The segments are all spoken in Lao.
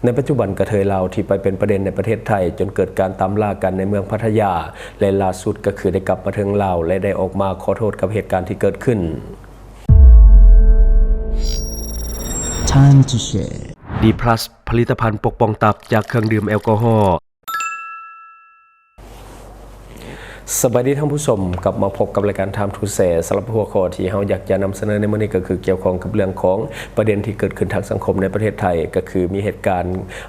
ໃນປັດຈຸບັນ ກະເທີຍລາວທີ່ໄປເປັນປະເດັນໃນປະເທດໄທ ຈົນເກີດການຕາມລ່າກັນໃນເມືອງພັດທະຍາ ແລະ ລ່າສຸດກໍຄືໄດ້ກັບມາເຖິງລາວ ແລະ ໄດ້ອອກມາຂໍໂທດກັບເຫດການທີ່ເກີດຂຶ້ນ. ດີພລັສ ຜະລິດຕະພັນປົກປ້ອງຕັບຈາກເຄື່ອງດື່ມແອລກໍຮໍ. ສະບາຍດີທ່ານຜູ້ຊົມ, ກັບມາພົບກັບລາຍການ Time to Share. ສຳລັບຫົວຂໍ້ທີ່ເຮົາຢາກຈະນຳສະເໜີໃນມື້ນີ້ ກໍຄືກ່ຽວຂ້ອງກັບເລື່ອງຂອງປະເດັນທີ່ເກີດຂຶ້ນທາງສັງຄົມໃນປະເທດໄທ, ກໍຄືມີເຫດການ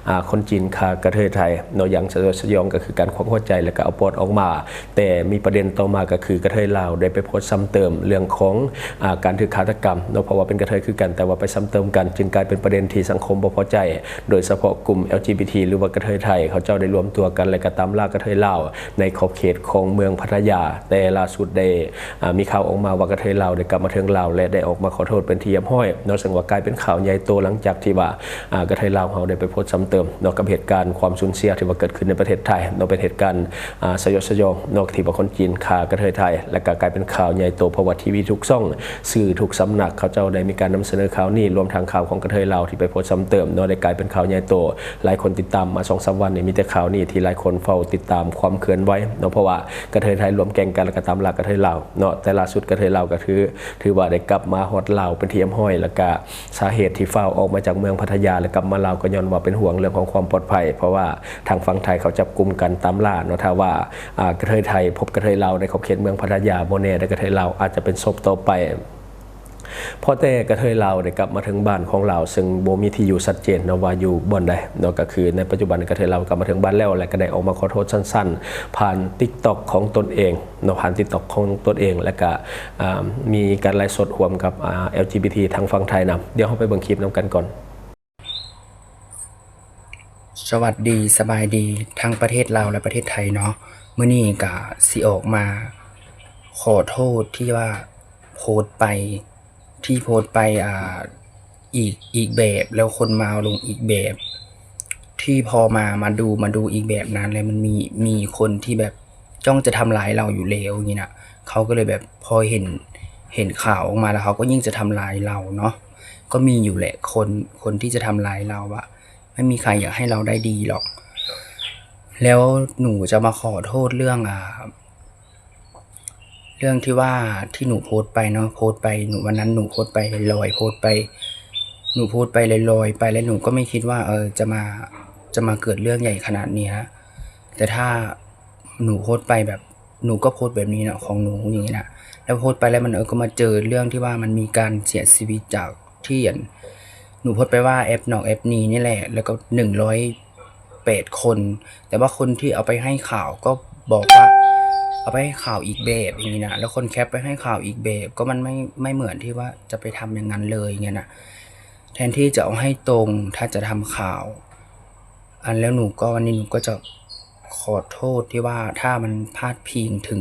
ອາ ຄົນຈີນຂ້າກະເທີຍໄທເນາະ ຢ່າງສະຍົດສະຫຍອງ ກໍຄືການຄວັກຫົວໃຈ ແລ້ວກໍເອົາປອດອອກມາ. ແຕ່ມີປະເດັນຕໍ່ມາ ກໍຄືກະເທີຍລາວໄດ້ໄປໂພສຊ້ຳເຕີມເລື່ອງຂອງ ອາ ການຖືກຄາດຕະກຳເນາະ, ເພາະວ່າເປັນກະເທີຍຄືກັນ ແຕ່ວ່າໄປຊ້ຳເຕີມກັນ, ຈຶ່ງກາຍເປັນປະເດັນທີ່ສັງຄົມບໍ່ພໍໃຈ. ໂດຍສະເພາະກຸ່ມ ແອລຈີບີທີ ຫຼືວ່າກະເທີຍໄທ ເຂົາເຈົ້າໄດ້ລວມຕົວກັນ ແລະ ກະຕາມລ່າກະເທີຍລາວໃນຂອບເຂດຂອງເມືອງພັດທະຍາ. ແຕ່ລ່າສຸດໄດ້ ອາ ມີຂ່າວອອກມາວ່າກະເທີຍລາວໄດ້ກັບມາເຖິງລາວ ແລະ ໄດ້ອອກມາຂໍໂທດເປັນທີ່ຮຽບຮ້ອຍເນາະ, ເຊິ່ງວ່າກາຍເປັນຂ່າວໃຫຍ່ໂຕ ຫຼັງຈາກທີ່ວ່າ ອາ ກະເທີຍລາວເຮົາໄດ້ໄປໂພສຊ້ຳເຕີມເນາະ ກັບເຫດການຄວາມສູນເສຍທີ່ວ່າເກີດຂຶ້ນໃນປະເທດໄທເນາະ, ເປັນເຫດການ ອາ ສະຍົດສະຫຍອງເນາະ ທີ່ວ່າຄົນຈີນຂ້າກະເທີຍໄທ ແລະ ກໍກາຍເປັນຂ່າວໃຫຍ່ໂຕ ເພາະວ່າທີວີທຸກຊ່ອງ ສື່ທຸກສຳນັກ ເຂົາເຈົ້າໄດ້ມີການນຳສະເໜີຂ່າວນີ້, ລວມທັງຂ່າວຂອງກະເທີຍລາວທີ່ໄປໂພສຊ້ຳເຕີມເນາະ ໄດ້ກາຍເປັນຂ່າວໃຫຍ່ໂຕ. ຫຼາຍຄົນຕິດຕາມມາສອງສາມວັນນີ້ ມີແຕ່ຂ່າວນີ້ທີ່ຫຼາຍຄົນເຝົ້າຕິດຕາມຄວາມເຄື່ອນໄຫວເນາະ, ເພາະວ່າກະເທີຍໄທລວມແກ້ງກັນ ແລ້ວກໍຕາມລ່າກະເທີຍລາວເນາະ. ແຕ່ລ່າສຸດກະເທີຍລາວກໍຖື ຖືວ່າໄດ້ກັບມາຮອດລາວເປັນທີ່ຮຽບຮ້ອຍ, ແລ້ວກໍສາເຫດທີ່ຟ້າວອອກມາຈາກເມືອງພັດທະຍາ ແລ້ວກັບມາລາວ ກໍຍ້ອນວ່າເປັນຫ່ວງເລື່ອງຂອງຄວາມປອດໄພ, ເພາະວ່າທາງຝັ່ງໄທເຂົາຈັບກຸມກັນຕາມລ່າເນາະ. ຖ້າວ່າ ອາ ກະເທີຍໄທພົບກະເທີຍລາວໃນຂອບເຂດເມືອງພັດທະຍາ ບໍ່ແນ່ເດີ ກະເທີຍລາວອາດຈະເປັນສົບຕໍ່ໄປ. ພໍແຕ່ກະເທີຍລາວໄດ້ກັບມາເຖິງບ້ານຂອງລາວ ເຊິ່ງບໍ່ມີທີ່ຢູ່ຊັດເຈນເນາະວ່າຢູ່ບ່ອນໃດເນາະ, ກໍຄືໃນປັດຈຸບັນກະເທີຍລາວກັບມາເຖິງບ້ານແລ້ວ ແລະ ກໍໄດ້ອອກມາຂໍໂທດສັ້ນໆ ຜ່ານຕິກຕັອກຂອງຕົນເອງເນາະ, ຜ່ານຕິກຕັອກຂອງຕົນເອງ ແລະ ກໍ ອາ ມີການໄລຟ໌ສົດຮ່ວມກັບ ອາ ແອລຈີບີທີ ທາງຝັ່ງໄທນຳ. ດຽວເຮົາໄປເບິ່ງຄລິບນຳກັນກ່ອນ. ສະຫວັດດີ ສະບາຍດີ ທັງປະເທດລາວ ແລະ ປະເທດໄທເນາະ. ມື້ນີ້ກະຊິອອກມາຂໍໂທດທີ່ວ່າໂພສໄປ ທີ່ໂພສໄປ ອ່າ ອີກ ອີກແບບ ແລ້ວຄົນມາເອົາລົງອີກແບບ ທີ່ພໍມາ ມາດູ ມາດູອີກແບບນັ້ນ ແລ້ວມັນມີ ມີຄົນທີ່ແບບຈ້องຈະທຳລາຍເຮົາຢູ່ແລ້ວນີ້ນະ, ເຂົາກໍເລີຍແບບພໍເຫັນ ເຫັນຂ່າວອອກມາແລ້ວ ເຂົາກໍຍິ່ງຈະທຳລາຍເຮົາເນາະ. ກໍມີຢູ່ແຫຼະ ຄົນ ຄົນທີ່ຈະທຳລາຍເຮົາອະ ไม่มีใครอยากให้เราได้ดีหรอก แล้วหนูจะมาขอโทษเรื่อง อ่า เรื่องที่ว่าที่หนูโพสต์ไปเนาะ โพสต์ไป หนู วันนั้นหนูโพสต์ไปลอยๆ โพสต์ไป หนูโพสต์ไปลอยๆ ไป แล้วหนูก็ไม่คิดว่า เออ จะมา จะมาเกิดเรื่องใหญ่ขนาดเนี้ย แต่ถ้าหนูโพสต์ไปแบบ หนูก็โพสต์แบบนี้เนาะ ของหนูอย่างนี้นะ แล้วโพสต์ไปแล้วมัน เออ ก็มาเจอเรื่องที่ว่ามันมีการเสียชีวิตจากที่ หนูโพสต์ไปว่าแอปนอกแอปนี้นี่แหละ แล้วก็หนึ่งร้อยแปดคน แต่ว่าคนที่เอาไปให้ข่าวก็บอกว่าเอาไปให้ข่าวอีกแบบอย่างนี้นะ แล้วคนแคปไปให้ข่าวอีกแบบ ก็มันไม่ ไม่เหมือนที่ว่าจะไปทำอย่างนั้นเลยอย่างเงี้ยนะ แทนที่จะเอาให้ตรง ถ้าจะทำข่าว อัน แล้วหนูก็ วันนี้หนูก็จะขอโทษที่ว่าถ้ามันพาดพิงถึง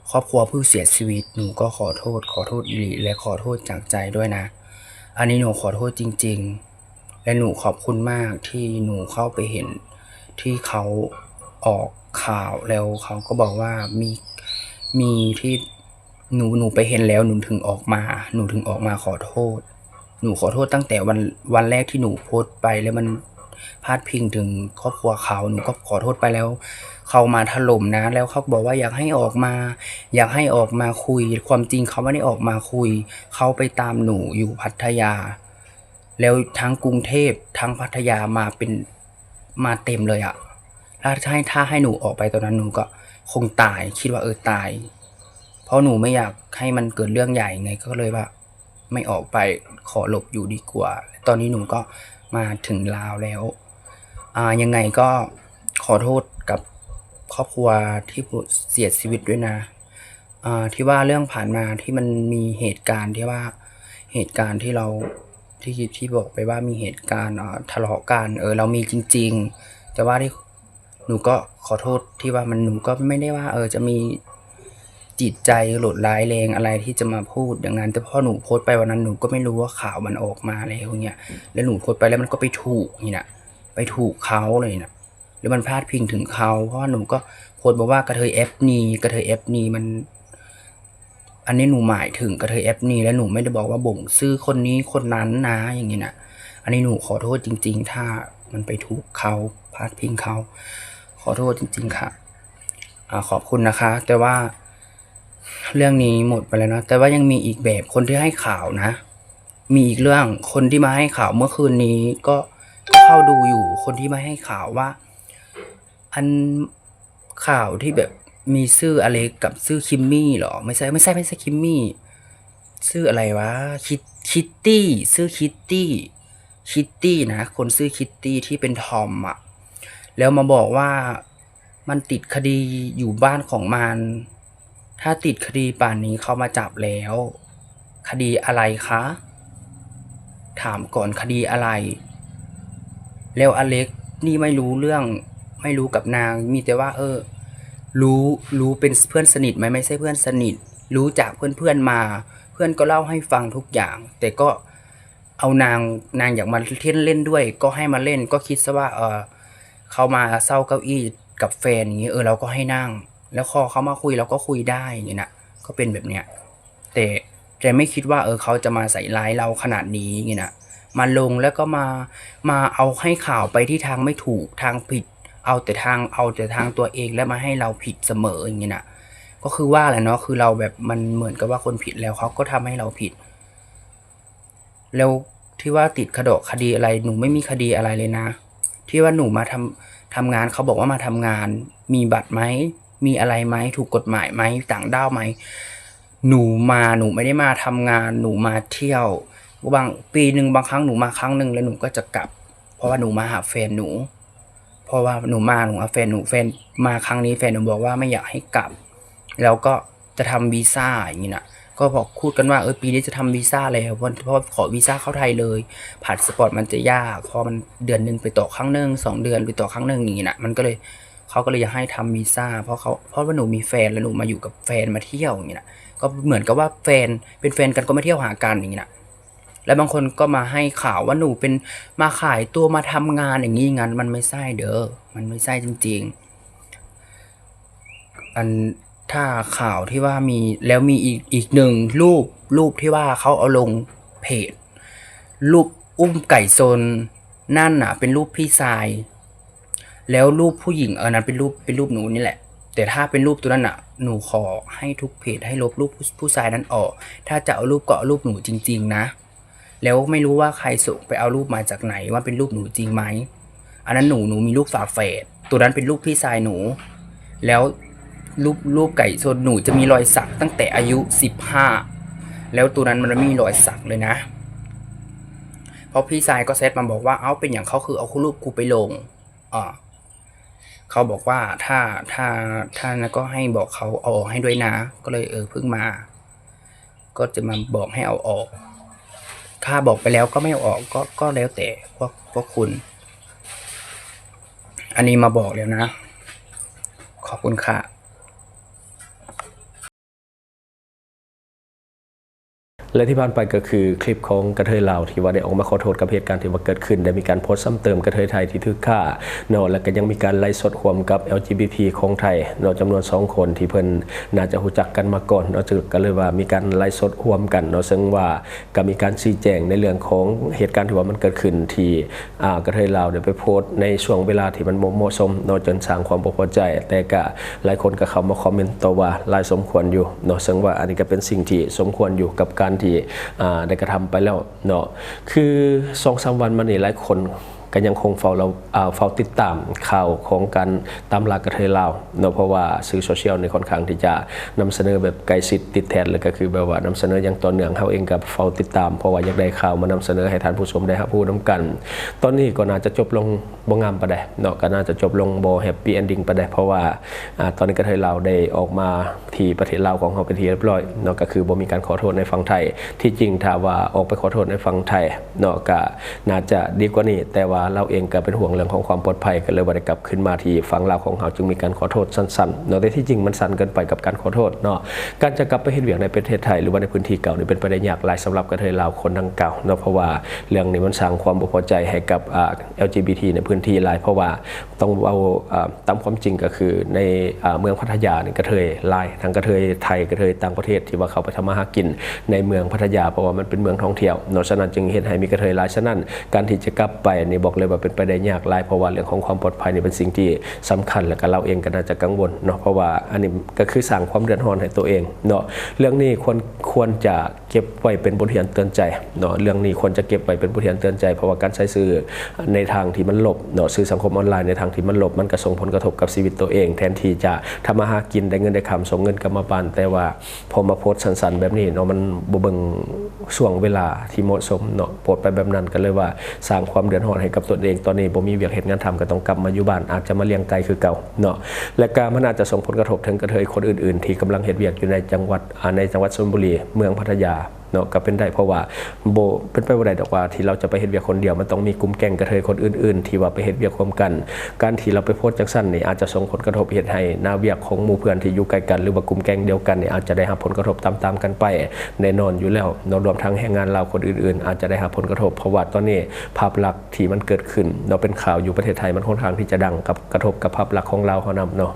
ครอบครัวผู้เสียชีวิต หนูก็ขอโทษ ขอโทษอีหลี และขอโทษจากใจด้วยนะ อันนี้หนูขอโทษจริงๆ และหนูขอบคุณมากที่หนูเข้าไปเห็นที่เขาออกข่าว แล้วเขาก็บอกว่ามี มีที่ หนู หนูไปเห็นแล้ว หนูถึงออกมา หนูถึงออกมาขอโทษ หนูขอโทษตั้งแต่วัน วันแรกที่หนูโพสต์ไป แล้วมันพาดพิงถึงครอบครัวเขา หนูก็ขอโทษไปแล้ว เขามาถล่มนะ แล้วเขาบอกว่าอยากให้ออกมา อยากให้ออกมาคุย ความจริงเขาไม่ได้ออกมาคุย เขาไปตามหนูอยู่พัทยา แล้วทั้งกรุงเทพฯ ทั้งพัทยามาเป็น มาเต็มเลยอะ ถ้าให้ ถ้าให้หนูออกไปตอนนั้น หนูก็คงตาย คิดว่า เออ ตาย เพราะหนูไม่อยากให้มันเกิดเรื่องใหญ่ไง ก็เลยว่าไม่ออกไป ขอหลบอยู่ดีกว่า ตอนนี้หนูก็มาถึงลาวแล้ว อ่า ยังไงก็ขอโทษกับครอบครัวที่เสียชีวิตด้วยนะ อ่า ที่ว่าเรื่องผ่านมาที่มันมีเหตุการณ์ที่ว่า เหตุการณ์ที่เรา ที่ ที่บอกไปว่ามีเหตุการณ์ อ่า ทะเลาะกัน เออ เรามีจริงๆ แต่ว่าที่ หนูก็ขอโทษที่ว่ามัน หนูก็ไม่ได้ว่า เออ จะมีจิตใจโหดร้ายแรงอะไรที่จะมาพูดอย่างนั้น แต่พอหนูโพสต์ไปวันนั้น หนูก็ไม่รู้ว่าข่าวมันออกมาแล้วเงี้ย แล้วหนูโพสต์ไปแล้วมันก็ไปถูกนี่นะ ไปถูกเขาเลยนะ แล้วมันพาดพิงถึงเขา เพราะว่าหนูก็โพสต์บอกว่ากระเทยแอปนี้ กระเทยแอปนี้มัน อันนี้หนูหมายถึงกระเทยแอปนี้ และหนูไม่ได้บอกว่าบ่งชื่อคนนี้คนนั้นนะ อย่างนี้นะ ອັນນີ້ໜູຂໍໂທດຈິງໆ ຖ້າມັນໄປຖືກເຂົາ ພາດພິງເຂົາ ຂໍໂທດຈິງໆ ຄ່ະ. ອາ ຂອບຄຸນນະຄະ ແຕ່ວ່າເລື່ອງນີ້ໝົດໄປແລ້ວເນາະ ແຕ່ວ່າຍັງມີອີກແບບ ຄົນທີ່ໃຫ້ຂ່າວນະ ມີອີກເລື່ອງ ຄົນທີ່ມາໃຫ້ຂ່າວເມື່ອຄືນນີ້ ກໍ ກໍເຂົ້າດູຢູ່ ຄົນທີ່ມາໃຫ້ຂ່າວວ່າ ອັນ ຂ່າວທີ່ແບບມີຊື່ອາເລັກກັບຊື່ຄິມມີເຫລອ? ໄມ່ໃຊ່ ໄມ່ໃຊ່ ໄມ່ໃຊ່ຄິມມີ ຊື່ອະໄລວະ? ຄິດ ຄິດຕີ ຊື່ຄິດຕີ ຄິດຕີນະ ຄົນຊື່ຄິດຕີທີ່ເປັນທອມອະ ແລ້ວມາບອກວ່າມັນຕິດຄະດີຢູ່ບ້ານຂອງມັນ ຖ້າຕິດຄະດີປານນີ້ເຂົາມາຈັບແລ້ວ. ຄະດີອະໄລຄະ? ຖາມກ່ອນ ຄະດີອະໄລ? ແລ້ວອາເລັກນີ້ໄມ່ຮູ້ເລື່ອງ ໄມ່ຮູ້ກັບນາງ ມີແຕ່ວ່າ ເອີ ຮູ້ ຮູ້ເປັນເພື່ອນສະໜິດໄໝ? ໄມ່ໃຊ່ເພື່ອນສະໜິດ ຮູ້ຈາກເພື່ອນໆມາ ເພື່ອນກໍເລົ່າໃຫ້ຟັງທຸກຢ່າງ ແຕ່ກໍເອົານາງ ນາງຢາກມາເຫຼັ້ນ ເຫຼັ້ນດ້ວຍ ກໍໃຫ້ມາເຫຼັ້ນ ກໍຄິດຊະວ່າ ເອີ ເຂົາມາເຊົ່າເກົ້າอี้ກັບແຟນຢ່າງນີ້ ເອີ ລາວກໍໃຫ້ນັ່ງ ແລ້ວຂໍເຂົາມາຄຸຍ ລາວກໍຄຸຍໄດ້ຢ່າງນີ້ນະ ກໍເປັນແບບເນີ້ຍ. ແຕ່ ແຕ່ໄມ່ຄິດວ່າ ເອີ ເຂົາຈະມາໃສ່ຮ້າຍລາວຂະໜາດນີ້ນີ້ນະ ມາລົງແລ້ວກໍມາ ມາເອົາໃຫ້ຂ່າວໄປທີ່ທາງໄມ່ຖືກ ທາງຜິດ ເອົາແຕ່ທາງ ເອົາແຕ່ທາງຕົວເອງ ແລ້ວມາໃຫ້ລາວຜິດສະເໝີຢ່າງນີ້ນະ. ກໍຄືວ່າແຫຼະເນາະ ຄືລາວແບບ ມັນເໝືອນກັບວ່າຄົນຜິດແລ້ວ ເຂົາກໍທຳໃຫ້ລາວຜິດ. ແລ້ວທີ່ວ່າຕິດຄະເດາະຄະດີອະໄລ ໜູໄມ່ມີຄະດີອະໄລເລີຍນະ ທີ່ວ່າໜູມາທຳ ທຳງານ ເຂົາບອກວ່າມາທຳງານ ມີບັດໄໝ? ມີອະໄລໄໝ? ຖືກກົດໝາຍໄໝ? ຕ່າງດ້າວໄໝ? ໜູມາ ໜູໄມ່ໄດ້ມາທຳງານ ໜູມາທ່ຽວ ບາງ ປີໜຶ່ງບາງຄັ້ງໜູມາຄັ້ງໜຶ່ງ ແລ້ວໜູກໍຈະກັບ ເພາະວ່າໜູມາຫາແຟນໜູ ເພາະວ່າໜູມາ ໜູຫາແຟນໜູ ແຟນມາຄັ້ງນີ້ ແຟນໜູບອກວ່າໄມ່ຢາກໃຫ້ກັບ ແລ້ວກໍຈະທຳວີຊາຢ່າງນີ້ນະ ກໍບອກ ຄູດກັນວ່າ ເອີ ປີນີ້ຈະທຳວີຊາແລ້ວ ເພາະ ເພາະຂໍວີຊາເຂົ້າໄທເລີຍ ພາສປອດມັນຈະຍາກ ເພາະມັນເດືອນໜຶ່ງໄປຕໍ່ຄັ້ງໜຶ່ງ ສອງເດືອນໄປຕໍ່ຄັ້ງໜຶ່ງ ຢ່າງນີ້ນະ ມັນກໍເລີຍ ເຂົາກໍເລີຍຢາກໃຫ້ທຳວີຊາ ເພາະເຂົາ ເພາະວ່າໜູມີແຟນ ແລ້ວໜູມາຢູ່ກັບແຟນ ມາທ່ຽວຢ່າງນີ້ນະ ກໍເໝືອນກັບວ່າແຟນ ເປັນແຟນກັນກໍມາທ່ຽວຫາກັນ ຢ່າງນີ້ນະ. ແລະ ບາງຄົນກໍມາໃຫ້ຂ່າວວ່າໜູເປັນ ມາຂາຍຕົວມາທຳງານຢ່າງນີ້ ງານ ມັນໄມ່ໃຊ່ເດີ ມັນໄມ່ໃຊ່ຈິງໆ. ອັນ ຖ້າຂ່າວທີ່ວ່າມີ ແລ້ວມີອີກ ອີກໜຶ່ງຮູບ ຮູບທີ່ວ່າເຂົາເອົາລົງເພຈ ຮູບອຸ້ມໄກ່ຊົນນັ້ນນະ ເປັນຮູບພີ່ຊາຍ ແລ້ວຮູບຜູ້ຍິງ ເອີ ນັ້ນເປັນຮູບ ເປັນຮູບໜູນີ້ແຫຼະ ແຕ່ຖ້າເປັນຮູບໂຕນັ້ນນະ ໜູຂໍໃຫ້ທຸກເພຈໃຫ້ລົບຮູບຜູ້ ຜູ້ຊາຍນັ້ນອອກ ຖ້າຈະເອົາຮູບກໍເອົາຮູບໜູຈິງໆນະ ແລ້ວໄມ່ຮູ້ວ່າໃຄສົ່ງໄປເອົາຮູບມາຈາກໄຫນ ວ່າເປັນຮູບໜູຈິງໄໝ ອັນນັ້ນໜູ ໜູມີລູກຝາແຝດ ໂຕນັ້ນເປັນລູກພີ່ຊາຍໜູ ແລ້ວຮູບ ຮູບໄກ່ຊົນໜູຈະມີລອຍສັກຕັ້ງແຕ່ອາຍຸສິບຫ້າ ແລ້ວໂຕນັ້ນມັນມີລອຍສັກເລີຍນະ ເພາະພີ່ຊາຍກໍແຊັດມາບອກວ່າ ເອົ້າ ເປັນຫຍັງເຂົາຄືເອົາຮູບກູໄປລົງ ອາ ເຂົາບອກວ່າ ຖ້າ ຖ້າ ຖ້ານັ້ນກໍໃຫ້ບອກເຂົາເອົາອອກໃຫ້ດ້ວຍນາ ກໍເລີຍ ເອີ ເພິ່ງມາ ກໍຈະມາບອກໃຫ້ເອົາອອກ ຖ້າບອກໄປແລ້ວກໍໄມ່ເອົາອອກ ກໍ ກໍແລ້ວແຕ່ພວກ ພວກຄຸນ ອັນນີ້ມາບອກແລ້ວນະ ຂອບຄຸນຄ່ະ. ແລະ ທີ່ຜ່ານໄປກໍຄືຄລິບຂອງກະເທີຍລາວ ທີ່ວ່າໄດ້ອອກມາຂໍໂທດກັບເຫດການທີ່ວ່າເກີດຂຶ້ນ ໄດ້ມີການໂພສຊ້ຳເຕີມກະເທີຍໄທທີ່ຖືກຂ້າເນາະ ແລະ ກໍຍັງມີການໄລຟ໌ສົດຮ່ວມກັບ ແອລຈີບີທີ ຂອງໄທເນາະ ຈຳນວນສອງຄົນທີ່ເພິ່ນໜ້າຈະຮູ້ຈັກກັນມາກ່ອນເນາະ ຈຶ່ງກໍເລີຍວ່າມີການໄລຟ໌ສົດຮ່ວມກັນເນາະ ເຊິ່ງວ່າກໍມີການຊີ້ແຈງໃນເລື່ອງຂອງເຫດການທີ່ວ່າມັນເກີດຂຶ້ນທີ່ ອາ ກະເທີຍລາວໄດ້ໄປໂພສໃນຊ່ວງເວລາທີ່ມັນບໍ່ເໝາະສົມເນາະ ຈົນສ້າງຄວາມບໍ່ພໍໃຈ ແຕ່ກະຫຼາຍຄົນກໍເຂົ້າມາຄອມເມັນຕໍ່ວ່າຫຼາຍສົມຄວນຢູ່ເນາະ ເຊິ່ງວ່າອັນນີ້ກໍເປັນສິ່ງທີ່ສົມຄວນຢູ່ກັບການທີ່ ອາ ໄດ້ກະທຳໄປແລ້ວເນາະ ຄືສອງສາມວັນມານີ້ຫຼາຍຄົນກໍຍັງຄົງເຝົ້າລະ ອາ ເຝົ້າຕິດຕາມຂ່າວຂອງການຕາມລ່າກະເທີຍລາວເນາະ ເພາະວ່າສື່ໂຊຊຽວນີ້ຂ້ອນຂ້າງທີ່ຈະນຳສະເໜີແບບໃກ້ຊິດຕິດແທດ ແລະ ກໍຄືແບບວ່ານຳສະເໜີຢ່າງຕໍ່ເນື່ອງ ເຮົາເອງກໍເຝົ້າຕິດຕາມ ເພາະວ່າຢາກໄດ້ຂ່າວມານຳສະເໜີໃຫ້ທ່ານຜູ້ຊົມໄດ້ຮັບຮູ້ນຳກັນ ຕອນນີ້ກໍໜ້າຈະຈົບລົງ ບໍ່ງາມປານໃດເນາະ ກໍໜ້າຈະຈົບລົງບໍ່ແຮັບປີ້ເອັນດິ້ງປານໃດ ເພາະວ່າ ອາ ຕອນນີ້ກະເທີຍລາວໄດ້ອອກມາທີ່ປະເທດລາວຂອງເຮົາເປັນທີ່ຮຽບຮ້ອຍເນາະ ກໍຄືບໍ່ມີການຂໍໂທດໃນຝັ່ງໄທ ທີ່ຈິງຖ້າວ່າອອກໄປຂໍໂທດໃນຝັ່ງໄທເນາະ ກໍໜ້າຈະດີກວ່ານີ້ ແຕ່ວ່າ ລາວເອງກໍເປັນຫ່ວງເລື່ອງຂອງຄວາມປອດໄພ ກໍເລີຍວ່າໄດ້ກັບຄືນມາທີ່ຝັ່ງລາວຂອງເຮົາ ຈຶ່ງມີການຂໍໂທດສັ້ນໆເນາະ ແຕ່ທີ່ຈິງມັນສັ້ນເກີນໄປກັບການຂໍໂທດເນາະ. ການຈະກັບໄປເຮັດວຽກໃນປະເທດໄທ ຫຼືວ່າໃນພື້ນທີ່ເກົ່ານີ້ ເປັນໄປໄດ້ຍາກຫຼາຍສຳລັບກະເທີຍລາວຄົນດັ່ງກ່າວເນາະ ເພາະວ່າເລື່ອງນີ້ມັນສ້າງຄວາມບໍ່ພໍໃຈໃຫ້ກັບ ອາ ແອລຈີບີທີ ໃນພື້ນທີ່ຫຼາຍ ເພາະວ່າຕ້ອງເວົ້າ ອາ ຕາມຄວາມຈິງກໍຄືໃນ ອາ ເມືອງພັດທະຍານີ້ກະເທີຍຫຼາຍ ທັງກະເທີຍໄທ ກະເທີຍຕ່າງປະເທດ ທີ່ວ່າເຂົ້າໄປທຳມາຫາກິນໃນເມືອງພັດທະຍາ ເພາະວ່າມັນເປັນເມືອງທ່ອງທ່ຽວເນາະ ສະນັ້ນຈຶ່ງເຮັດໃຫ້ມີກະເທີຍຫຼາຍ. ສະນັ້ນ ການທີ່ຈະກັບໄປນີ້ ບອກເລີຍວ່າເປັນໄປໄດ້ຍາກຫຼາຍ ເພາະວ່າເລື່ອງຂອງຄວາມປອດໄພນີ້ເປັນສິ່ງທີ່ສຳຄັນ ແລະກະລາວເອງກໍໜ້າຈະກັງວົນເນາະ ເພາະວ່າອັນນີ້ກໍຄືສ້າງຄວາມເດືອດຮ້ອນໃຫ້ຕົວເອງເນາະ. ເລື່ອງນີ້ຄວນ ຄວນຈະເກັບໄວ້ເປັນບົດຮຽນເຕືອນໃຈເນາະ ເລື່ອງນີ້ຄວນຈະເກັບໄວ້ເປັນບົດຮຽນເຕືອນໃຈ ເພາະວ່າການໃຊ້ສື່ໃນທາງທີ່ມັນລົບເນາະ ສື່ສັງຄົມອອນລາຍໃນທາງທີ່ມັນລົບ ມັນກໍສົ່ງຜົນກະທົບກັບຊີວິດຕົວເອງ ແທນທີ່ຈະທຳມາຫາກິນ ໄດ້ເງິນໄດ້ຄຳ ສົ່ງເງິນກັບມາບ້ານ ແຕ່ວ່າພໍມາໂພສສັ້ນໆແບບນີ້ເນາະ ມັນບໍ່ເບິ່ງ ຊ່ວງເວລາທີ່ເໝາະສົມເນາະ ໂພສໄປແບບນັ້ນ ກໍເລີຍວ່າສ້າງຄວາມເດືອດຮ້ອນໃຫ້ກັບຕົນເອງ. ຕອນນີ້ບໍ່ມີວຽກເຮັດງານທຳ ກໍຕ້ອງກັບມາຢູ່ບ້ານ ອາດຈະມາລ້ຽງໄກ່ຄືເກົ່າເນາະ ແລະກະມັນອາດຈະສົ່ງຜົນກະທົບເຖິງກະເທີຍຄົນອື່ນໆ ທີ່ກຳລັງເຮັດວຽກຢູ່ໃນຈັງຫວັດ ອາ ໃນຈັງຫວັດຊົນບຸລີ ເມືອງພັດທະຍາເນາະ ກໍເປັນໄດ້ ເພາະວ່າບໍ່ເປັນໄປບໍ່ໄດ້ດອກວ່າທີ່ລາວຈະໄປເຮັດວຽກຄົນດຽວ ມັນຕ້ອງມີກຸ່ມແກ້ງກະເທີຍຄົນອື່ນໆ ທີ່ວ່າໄປເຮັດວຽກຮ່ວມກັນ. ການທີ່ລາວໄປໂພສຈັ່ງຊັ້ນນີ້ ອາດຈະສົ່ງຜົນກະທົບເຮັດໃຫ້ໜ້າວຽກຂອງໝູ່ເພື່ອນທີ່ຢູ່ໃກ້ກັນ ຫຼືວ່າກຸ່ມແກ້ງດຽວກັນນີ້ ອາດຈະໄດ້ຮັບຜົນກະທົບຕາມໆກັນໄປ ແນ່ນອນຢູ່ແລ້ວເນາະ ລວມທັງແຮງງານລາວຄົນອື່ນໆ ອາດຈະໄດ້ຮັບຜົນກະທົບ ເພາະວ່າຕອນນີ້ພາບລັກທີ່ມັນເກີດຂຶ້ນເນາະ ເປັນຂ່າວຢູ່ປະເທດໄທ ມັນຄ່ອນຂ້າງທີ່ຈະດັງ ກັບ ກະທົບກັບພາບລັກຂອງລາວເຮົານຳເນາະ.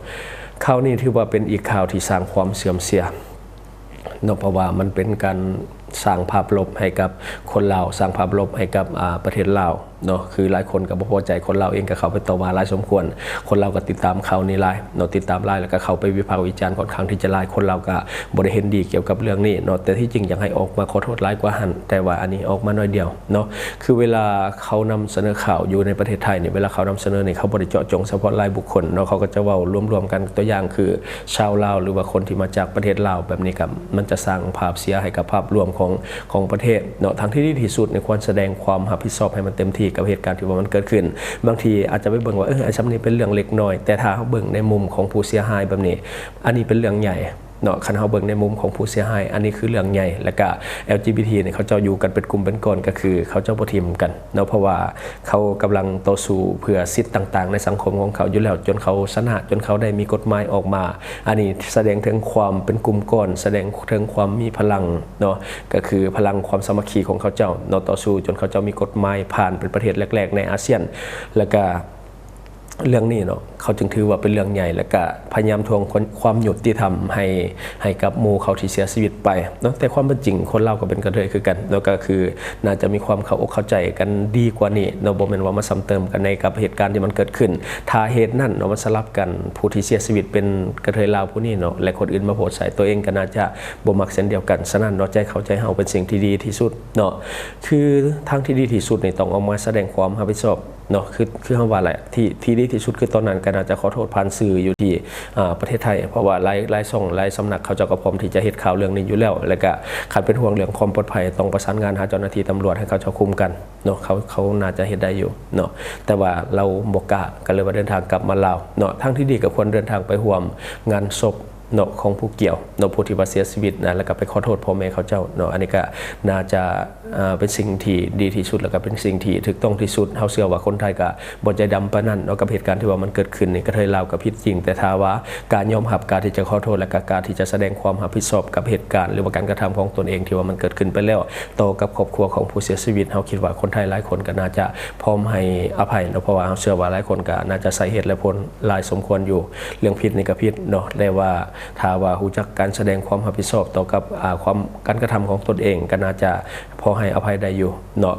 ຂ່າວນີ້ຖືວ່າເປັນອີກຂ່າວທີ່ສ້າງຄວາມເສື່ອມເສຍເນາະ ເພາະວ່າມັນເປັນການສ້າງພາບລົບໃຫ້ກັບຄົນລາວ ສ້າງພາບລົບໃຫ້ກັບ ອາ ປະເທດລາວ ເນາະ ຄືຫຼາຍຄົນກໍບໍ່ພໍໃຈ ຄົນລາວເອງກໍເຂົ້າໄປຕໍ່ວ່າຫຼາຍສົມຄວນ ຄົນລາວກໍຕິດຕາມຂ່າວນີ້ຫຼາຍເນາະ ຕິດຕາມຫຼາຍ ແລ້ວກໍເຂົ້າໄປວິພາກວິຈານຂ້ອນຂ້າງທີ່ຈະຫຼາຍ ຄົນລາວກໍບໍ່ໄດ້ເຫັນດີກ່ຽວກັບເລື່ອງນີ້ເນາະ ແຕ່ທີ່ຈິງຢາກໃຫ້ອອກມາຂໍໂທດຫຼາຍກວ່າຫັ້ນ ແຕ່ວ່າອັນນີ້ອອກມາໜ້ອຍດຽວເນາະ ຄືເວລາເຂົານຳສະເໜີຂ່າວຢູ່ໃນປະເທດໄທນີ້ ເວລາເຂົານຳສະເໜີນີ້ ເຂົາບໍ່ໄດ້ເຈາະຈົງສະເພາະລາຍບຸກຄົນເນາະ ເຂົາກໍຈະເວົ້າລວມໆກັນ ຕົວຢ່າງຄືຊາວລາວ ຫຼືວ່າຄົນທີ່ມາຈາກປະເທດລາວ ແບບນີ້ກໍມັນຈະສ້າງພາບເສຍໃຫ້ກັບພາບລວມຂອງ ຂອງປະເທດເນາະ ທາງທີ່ດີທີ່ສຸດນີ້ຄວນສະແດງຄວາມຮັບຜິດຊອບໃຫ້ມັນເຕັມທີ່ກັບເຫດການທີ່ວ່າມັນເກີດຂຶ້ນ. ບາງທີອາດຈະໄປເບິ່ງວ່າ ເອີ ອັນຊ່ຳນີ້ເປັນເລື່ອງເລັກນ້ອຍ ແຕ່ຖ້າເຮົາເບິ່ງໃນມຸມຂອງຜູ້ເສຍຫາຍແບບນີ້ ອັນນີ້ເປັນເລື່ອງໃຫຍ່ເນາະ ຄັນເຮົາເບິ່ງໃນມຸມຂອງຜູ້ເສຍຫາຍ ອັນນີ້ຄືເລື່ອງໃຫຍ່ ແລ້ວກະ ແອລຈີບີທີ ນີ້ເຂົາເຈົ້າຢູ່ກັນເປັນກຸ່ມເປັນກ້ອນ ກໍຄືເຂົາເຈົ້າບໍ່ຖິ້ມກັນເນາະ ເພາະວ່າເຂົາກຳລັງຕໍ່ສູ້ເພື່ອສິດຕ່າງໆໃນສັງຄົມຂອງເຂົາຢູ່ແລ້ວ ຈົນເຂົາຊະນະ ຈົນເຂົາໄດ້ມີກົດໝາຍອອກມາ ອັນນີ້ສະແດງເຖິງຄວາມເປັນກຸ່ມກ້ອນ ສະແດງເຖິງຄວາມມີພະລັງ ເນາະ ກໍຄືພະລັງຄວາມສາມັກຄີຂອງເຂົາເຈົ້າເນາະ ຕໍ່ສູ້ຈົນເຂົາເຈົ້າມີກົດໝາຍຜ່ານເປັນປະເທດແລກໆໃນອາຊຽນ ແລ້ວກະເລື່ອງນີ້ເນາະ ເຂົາຈຶ່ງຖືວ່າເປັນເລື່ອງໃຫຍ່ ແລ້ວກະພະຍາຍາມທວງຄວາມ ຄວາມຍຸຕິທຳໃຫ້ ໃຫ້ກັບໝູ່ເຂົາທີ່ເສຍຊີວິດໄປເນາະ ແຕ່ຄວາມເປັນຈິງຄົນລາວກໍເປັນກະເທີຍຄືກັນເນາະ ກໍຄືໜ້າຈະມີຄວາມເຂົ້າອົກເຂົ້າໃຈກັນດີກວ່ານີ້ເນາະ ບໍ່ແມ່ນວ່າມາຊ້ຳເຕີມກັນໃນກັບເຫດການທີ່ມັນເກີດຂຶ້ນ ຖ້າເຫດນັ້ນເນາະ ມັນສະຫຼັບກັນ ຜູ້ທີ່ເສຍຊີວິດເປັນກະເທີຍລາວຜູ້ນີ້ເນາະ ແລະ ຄົນອື່ນມາໂພສໃສ່ ຕົວເອງກໍໜ້າຈະ ບໍ່ມັກເຊັ່ນດຽວກັນ. ສະນັ້ນເນາະ ໃຈເຂົ້າໃຈເຮົາເປັນສິ່ງທີ່ດີທີ່ສຸດເນາະ ຄືທາງທີ່ດີທີ່ສຸດນີ້ຕ້ອງອອກມາສະແດງຄວາມຮັບຜິດຊອບເນາະ ຄື ຄືເຮົາວ່າແຫຼະ ທີ່ ທີ່ດີທີ່ສຸດຄືຕອນນັ້ນກໍໜ້າຈະຂໍໂທດຜ່ານສື່ຢູ່ທີ່ ອາ ປະເທດໄທ ເພາະວ່າຫຼາຍ ຫຼາຍຊ່ອງ ຫຼາຍສຳນັກ ເຂົາເຈົ້າກໍພ້ອມທີ່ຈະເຮັດຂ່າວເລື່ອງນີ້ຢູ່ແລ້ວ ແລ້ວກໍຄັນເປັນຫ່ວງເລື່ອງຄວາມປອດໄພ ຕ້ອງປະສານງານຫາເຈົ້າໜ້າທີ່ຕຳຫຼວດໃຫ້ເຂົາເຈົ້າຄຸມກັນເນາະ ເຂົາ ເຂົາໜ້າຈະເຮັດໄດ້ຢູ່ເນາະ ແຕ່ວ່າລາວບໍ່ກ້າ ກໍເລີຍວ່າເດີນທາງກັບມາລາວເນາະ ທາງທີ່ດີກໍຄວນເດີນທາງໄປຮ່ວມງານສົບ ເນາະ ຂອງຜູ້ກ່ຽວເນາະ ຜູ້ທີ່ວ່າເສຍຊີວິດນະ ແລ້ວກໍໄປຂໍໂທດພໍ່ແມ່ເຂົາເຈົ້າເນາະ ອັນນີ້ກໍໜ້າຈະ ເປັນສິ່ງທີ່ດີທີ່ສຸດ ແລ້ວກໍເປັນສິ່ງທີ່ຖືກຕ້ອງທີ່ສຸດ. ເຮົາເຊື່ອວ່າຄົນໄທກໍບໍ່ໃຈດຳປານນັ້ນເນາະ ກັບເຫດການທີ່ວ່າມັນເກີດຂຶ້ນນີ້ ກະເທີຍລາວກໍຜິດຈິງ ແຕ່ຖ້າວ່າການຍອມຮັບ ການທີ່ຈະຂໍໂທດ ແລ້ວກໍການທີ່ຈະສະແດງຄວາມຮັບຜິດຊອບກັບເຫດການ ຫຼືວ່າການກະທຳຂອງຕົນເອງທີ່ວ່າມັນເກີດຂຶ້ນໄປແລ້ວ ຕໍ່ກັບຄອບຄົວຂອງຜູ້ເສຍຊີວິດ ເຮົາຄິດວ່າຄົນໄທຫຼາຍຄົນກໍໜ້າຈະພ້ອມໃຫ້ອະໄພເນາະ ເພາະວ່າເຮົາເຊື່ອວ່າຫຼາຍຄົນກໍໜ້າຈະໃຊ້ເຫດແລະຜົນຫຼາຍສົມຄວນຢູ່ ເລື່ອງຜິດນີ້ກໍຜິດເນາະ ແຕ່ວ່າ ຖ້າວ່າຮູ້ຈັກການສະແດງຄວາມຮັບຜິດຊອບຕໍ່ກັບ ອາ ຄວາມ ການກະທຳຂອງຕົນເອງ ກໍໜ້າຈະພໍໃຫ້ອະໄພໄດ້ຢູ່ເນາະ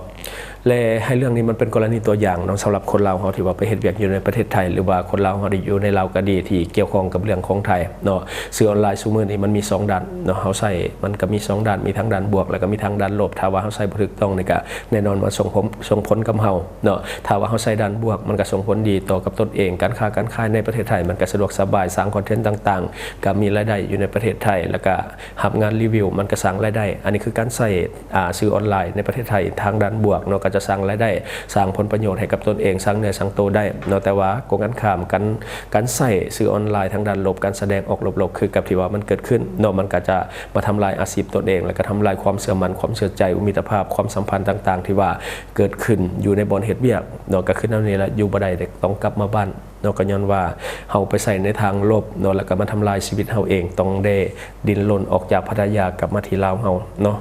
ແລະ ໃຫ້ເລື່ອງນີ້ມັນເປັນກໍລະນີຕົວຢ່າງເນາະ ສຳລັບຄົນລາວເຮົາທີ່ວ່າໄປເຮັດວຽກຢູ່ໃນປະເທດໄທ ຫຼືວ່າຄົນລາວເຮົາທີ່ຢູ່ໃນລາວກໍດີ ທີ່ກ່ຽວຂ້ອງກັບເລື່ອງຂອງໄທເນາະ. ສື່ອອນລາຍຊຸມື້ນີ້ມັນມີສອງດ້ານເນາະ ເຮົາໃຊ້ມັນກໍມີສອງດ້ານ ມີທັງດ້ານບວກ ແລ້ວກໍມີທັງດ້ານລົບ ຖ້າວ່າເຮົາໃຊ້ບໍ່ຖືກຕ້ອງນີ້ກໍແນ່ນອນວ່າສົ່ງຜົນ ສົ່ງຜົນກັບເຮົາເນາະ ຖ້າວ່າເຮົາໃຊ້ດ້ານບວກ ມັນກໍສົ່ງຜົນດີຕໍ່ກັບຕົນເອງ ການຄ້າການຂາຍໃນປະເທດໄທ ມັນກໍສະດວກສະບາຍ ສ້າງຄອນເທັນຕ່າງໆ ກໍມີລາຍໄດ້ຢູ່ໃນປະເທດໄທ ແລ້ວກໍ ຮັບງານຣີວິວ ມັນກໍສ້າງລາຍໄດ້ ອັນນີ້ຄືການໃຊ້ ອາ ສື່ອອນລາຍໃນປະເທດໄທທາງດ້ານບວກເນາະ. ຈະສ້າງລາຍໄດ້ ສ້າງຜົນປະໂຫຍດໃຫ້ກັບຕົນເອງ ສ້າງເນື້ອສ້າງໂຕໄດ້ເນາະ. ແຕ່ວ່າກົງກັນຂ້າມ ການ ການໃຊ້ສື່ອອນລາຍທາງດ້ານລົບ ການສະແດງອອກລົບໆ ຄືກັບທີ່ວ່າມັນເກີດຂຶ້ນເນາະ ມັນກໍຈະມາທຳລາຍອາຊີບຕົນເອງ ແລະກໍທຳລາຍຄວາມເຊື່ອໝັ້ນ ຄວາມເຊື່ອໃຈ ມິດຕະພາບ ຄວາມສຳພັນຕ່າງໆ ທີ່ວ່າເກີດຂຶ້ນຢູ່ໃນບ່ອນເຮັດວຽກເນາະ. ກໍຄືແນວນີ້ລະ ຢູ່ບໍ່ໄດ້ ຕ້ອງກັບມາບ້ານເນາະ ກໍຍ້ອນວ່າເຮົາໄປໃຊ້ໃນທາງລົບເນາະ ແລ້ວກໍມາທຳລາຍຊີວິດເຮົາເອງ ຕ້ອງໄດ້ດີ້ນລົນອອກຈາກພັດທະຍາກັບມາທີ່ລາວເຮົາເນາະ.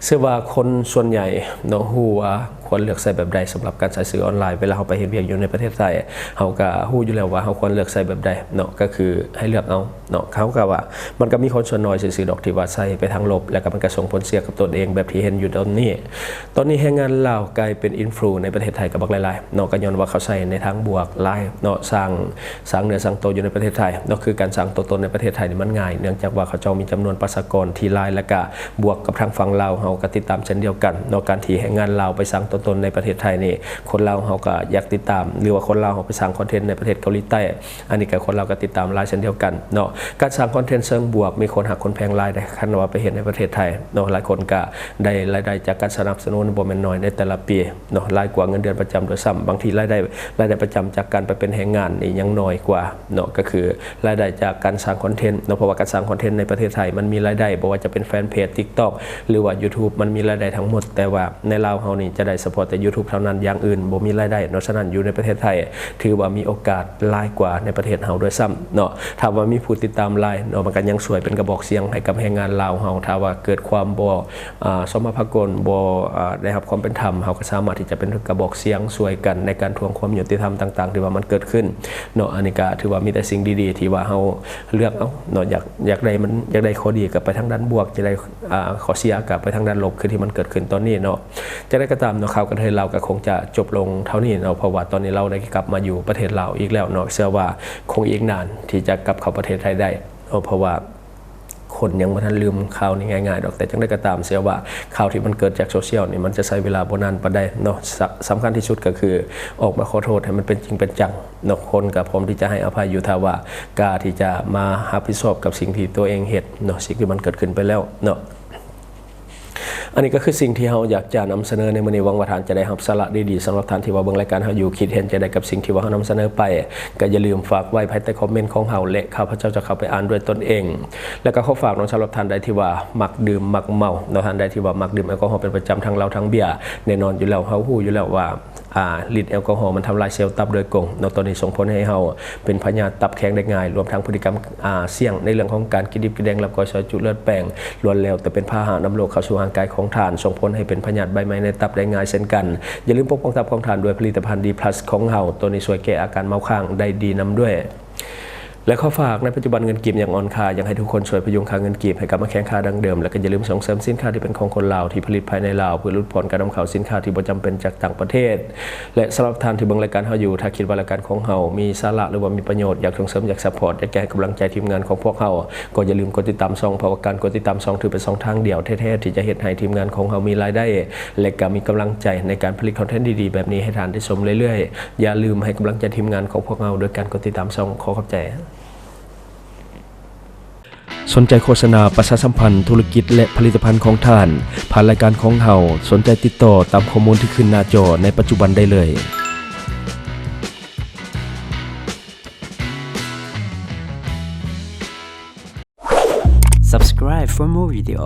ເຊື່ອວ່າຄົນສ່ວນໃຫຍ່ເນາະ ຮູ້ວ່າຄວນເລືອກໃຊ້ແບບໃດສຳລັບການໃຊ້ສື່ອອນລາຍ. ເວລາເຮົາໄປເຮັດວຽກຢູ່ໃນປະເທດໄທ ເຮົາກໍຮູ້ຢູ່ແລ້ວວ່າເຮົາຄວນເລືອກໃຊ້ແບບໃດເນາະ ກໍຄືໃຫ້ເລືອກເອົາເນາະ. ເຮົາກໍວ່າມັນກໍມີຄົນສ່ວນນ້ອຍຊື່ໆດອກທີ່ວ່າໃຊ້ໄປທາງລົບ ແລ້ວກໍມັນກໍສົ່ງຜົນເສຍກັບຕົນເອງ ແບບທີ່ເຫັນຢູ່ຕອນນີ້. ຕອນນີ້ແຮງງານລາວກາຍເປັນອິນຟລູໃນປະເທດໄທກໍບັກຫຼາຍໆເນາະ ກໍຍ້ອນວ່າເຂົາໃຊ້ໃນທາງບວກຫຼາຍເນາະ ສ້າງ ສ້າງເນື້ອສ້າງໂຕຢູ່ໃນປະເທດໄທເນາະ. ຄືການສ້າງຕົວຕົນໃນປະເທດໄທນີ້ມັນງ່າຍ ເນື່ອງຈາກວ່າເຂົາເຈົ້າມີຈຳນວນປະຊາກອນທີ່ຫຼາຍ ແລະກະບວກກັບທາງຝັ່ງລາວເຮົາກໍຕິດຕາມເຊັ່ນດຽວກັນເນາະ. ການທີ່ແຮງງານລາວໄປສ້າງຕົວຕົນໃນປະເທດໄທນີ້ ຄົນລາວເຮົາກໍຢາກຕິດຕາມ ຫຼືວ່າຄົນລາວເຮົາໄປສ້າງຄອນເທັນໃນປະເທດເກົາຫຼີໃຕ້ ອັນນີ້ກໍຄົນລາວກໍຕິດຕາມຫຼາຍເຊັ່ນດຽວກັນເນາະ. ການສ້າງຄອນເທັນເຊີງບວກ ມີຄົນຮັກຄົນແພງຫຼາຍເດ້. ຄັນວ່າໄປເຮັດໃນປະເທດໄທເນາະ ຫຼາຍຄົນກໍໄດ້ລາຍໄດ້ຈາກການສະໜັບສະໜູນບໍ່ແມ່ນໜ້ອຍໃນແຕ່ລະປີ ເນາະ ຫຼາຍກວ່າເງິນເດືອນປະຈຳດ້ວຍຊ້ຳ. ບາງທີລາຍໄດ້ ລາຍໄດ້ປະຈຳຈາກການໄປເປັນແຮງງານນີ້ຍັງໜ້ອຍກວ່າເນາະ ກໍຄືລາຍໄດ້ຈາກການສ້າງຄອນເທັນເນາະ. ເພາະວ່າການສ້າງຄອນເທັນໃນປະເທດໄທມັນມີລາຍໄດ້ ບໍ່ວ່າຈະເປັນແຟນເພຈ TikTok ຫຼືວ່າ YouTube ມັນມີລາຍໄດ້ທັງໝົດ. ແຕ່ວ່າໃນລາວເຮົານີ້ຈະໄດ້ສະເພາະແຕ່ YouTube ເທົ່ານັ້ນ ຢ່າງອື່ນບໍ່ມີລາຍໄດ້ເນາະ. ສະນັ້ນຢູ່ໃນປະເທດໄທ ຖືວ່າມີໂອກາດຫຼາຍກວ່າໃນປະເທດເຮົາດ້ວຍຊ້ຳເນາະ. ຖ້າວ່າມີຜູ້ຕິດຕາມຫຼາຍເນາະ ມັນກໍຍັງຊ່ວຍເປັນກະບອກສຽງໃຫ້ກັບແຮງງານລາວເຮົາ. ຖ້າວ່າເກີດຄວາມບໍ່ ອາ ສົມມາພາກົນ ບໍ່ ອາ ໄດ້ຮັບຄວາມເປັນທຳ ເຮົາກໍສາມາດທີ່ຈະເປັນກະບອກສຽງຊ່ວຍກັນໃນການທວງຄວາມຍຸຕິທຳຕ່າງໆ ທີ່ວ່າມັນເກີດຂຶ້ນເນາະ. ອັນນີ້ກໍຖືວ່າມີແຕ່ສິ່ງດີໆ ທີ່ວ່າເຮົາເລືອກເອົາເນາະ. ຢາກ ຢາກໄດ້ມັນ ຢາກໄດ້ຂໍ້ດີກໍໄປທາງດ້ານບວກ ຢາກໄດ້ ອາ ຂໍ້ເສຍກໍໄປທາງດ້ານລົບ ຄືທີ່ມັນເກີດຂຶ້ນຕອນນີ້ເນາະ. ຈັ່ງໃດກໍຕາມເນາະ ຂ່າວກະເທີຍລາວກໍຄົງຈະຈົບລົງເທົ່ານີ້ເນາະ ເພາະວ່າຕອນນີ້ລາວໄດ້ກັບມາຢູ່ປະເທດລາວອີກແລ້ວເນາະ. ເຊື່ອວ່າຄົງອີກນານທີ່ຈະກັບເຂົ້າປະເທດໄທໄດ້ເນາະ ເພາະວ່າ ຄົນຍັງບໍ່ທັນລືມຂ່າວນີ້ງ່າຍໆດອກ. ແຕ່ຈັ່ງໃດກໍຕາມ ເຊື່ອວ່າຂ່າວທີ່ມັນເກີດຈາກໂຊຊຽວນີ້ ມັນຈະໃຊ້ເວລາບໍ່ນານປານໃດເນາະ. ສະ ສຳຄັນທີ່ສຸດກໍຄືອອກມາຂໍໂທດໃຫ້ມັນເປັນຈິງເປັນຈັງເນາະ. ຄົນກໍພ້ອມທີ່ຈະໃຫ້ອະໄພຢູ່ ຖ້າວ່າກ້າທີ່ຈະມາຮັບຜິດຊອບກັບສິ່ງທີ່ຕົວເອງເຮັດເນາະ ສິ່ງທີ່ມັນເກີດຂຶ້ນໄປແລ້ວເນາະ. ອັນນີ້ກໍຄືສິ່ງທີ່ເຮົາຢາກຈະນຳສະເໜີໃນມື້ນີ້. ຫວັງວ່າທ່ານຈະໄດ້ຮັບສາລະດີໆ. ສຳລັບທ່ານທີ່ວ່າເບິ່ງລາຍການເຮົາຢູ່ ຄິດເຫັນຈັ່ງໃດກັບສິ່ງທີ່ວ່າເຮົານຳສະເໜີໄປ ກໍຢ່າລືມຝາກໄວ້ພາຍໃຕ້ຄອມເມັນຂອງເຮົາ ແລະ ຂ້າພະເຈົ້າຈະເຂົ້າໄປອ່ານດ້ວຍຕົນເອງ. ແລ້ວກໍຂໍຝາກເນາະ ສຳລັບທ່ານໃດທີ່ວ່າມັກດື່ມມັກເມົາເນາະ, ທ່ານໃດທີ່ວ່າມັກດື່ມແອລກໍຮໍເປັນປະຈຳ ທັງເຫຼົ້າທັງເບຍ, ແນ່ນອນຢູ່ແລ້ວ ເຮົາຮູ້ຢູ່ແລ້ວວ່າ ອາ ລິດແອລກໍຮໍມັນທຳລາຍເຊວຕັບໂດຍກົງເນາະ. ຕອນນີ້ສົ່ງຜົນໃຫ້ເຮົາເປັນພະຍາດຕັບແຂງໄດ້ງ່າຍ, ລວມທັງພຶດຕິກຳ ອາ ສ່ຽງໃນເລື່ອງຂອງການກິນດິບກິນແດງ, ລາບກ້ອຍ ຊອຍຈຸ ເລືອດແປງ ລ້ວນແລ້ວແຕ່ເປັນພາຫະນຳໂລກເຂົ້າສູ່ຮ່າງກາຍຂອງທ່ານ, ສົ່ງຜົນໃຫ້ເປັນພະຍາດໃບໄມ້ໃນຕັບໄດ້ງ່າຍເຊັ່ນກັນ. ຢ່າລືມປົກປ້ອງຕັບຂອງທ່ານດ້ວຍຜະລິດຕະພັນ ດີພລັສ ຂອງເຮົາ, ໂຕນີ້ຊ່ວຍແກ້ອາການເມົາຄ້າງໄດ້ດີນຳດ້ວຍ. ແລະ ຂໍຝາກ, ໃນປັດຈຸບັນເງິນກີບຍັງອ່ອນຄ່າ, ຢາກໃຫ້ທຸກຄົນຊ່ວຍພະຍຸງຄ່າເງິນກີບໃຫ້ກັບມາແຂງຄ່າດັ່ງເດີມ, ແລະ ກໍຢ່າລືມສົ່ງເສີມສິນຄ້າທີ່ເປັນຂອງຄົນລາວ, ທີ່ຜະລິດພາຍໃນລາວ, ເພື່ອຫຼຸດຜ່ອນການນຳເຂົ້າສິນຄ້າທີ່ບໍ່ຈຳເປັນຈາກຕ່າງປະເທດ. ແລະ ສຳລັບທ່ານທີ່ເບິ່ງລາຍການເຮົາຢູ່, ຖ້າຄິດວ່າລາຍການຂອງເຮົາມີສາລະ ຫຼືວ່າມີປະໂຫຍດ, ຢາກສົ່ງເສີມ, ຢາກຊັບພອດ, ຢາກຈະໃຫ້ກຳລັງໃຈທີມງານຂອງພວກເຮົາ, ກໍຢ່າລືມກົດຕິດຕາມຊ່ອງ, ເພາະວ່າການກົດຕິດຕາມຊ່ອງຖືເປັນຊ່ອງທາງດຽວແທ້ໆ ທີ່ຈະເຮັດໃຫ້ທີມງານຂອງເຮົາມີລາຍໄດ້ ແລະ ກໍມີກຳລັງໃຈໃນການຜະລິດຄອນເທັນດີໆແບບນີ້ໃຫ້ທ່ານໄດ້ຊົມເລື້ອຍໆ. ຢ່າລືມໃຫ້ກຳລັງໃຈທີມງານຂອງພວກເຮົາໂດຍການກົດຕິດຕາມຊ່ອງ. ຂໍຂອບໃຈ. ສົນໃຈໂຄສະນາ, ປະຊາສຳພັນທຸລະກິດ ແລະ ຜະລິດຕະພັນຂອງທ່ານ ຜ່ານລາຍການຂອງເຮົາ, ສົນໃຈຕິດຕໍ່ຕາມຂໍ້ມູນທີ່ຂຶ້ນໜ້າຈໍໃນປັດຈຸບັນໄດ້ເລີຍ. Subscribe for more video.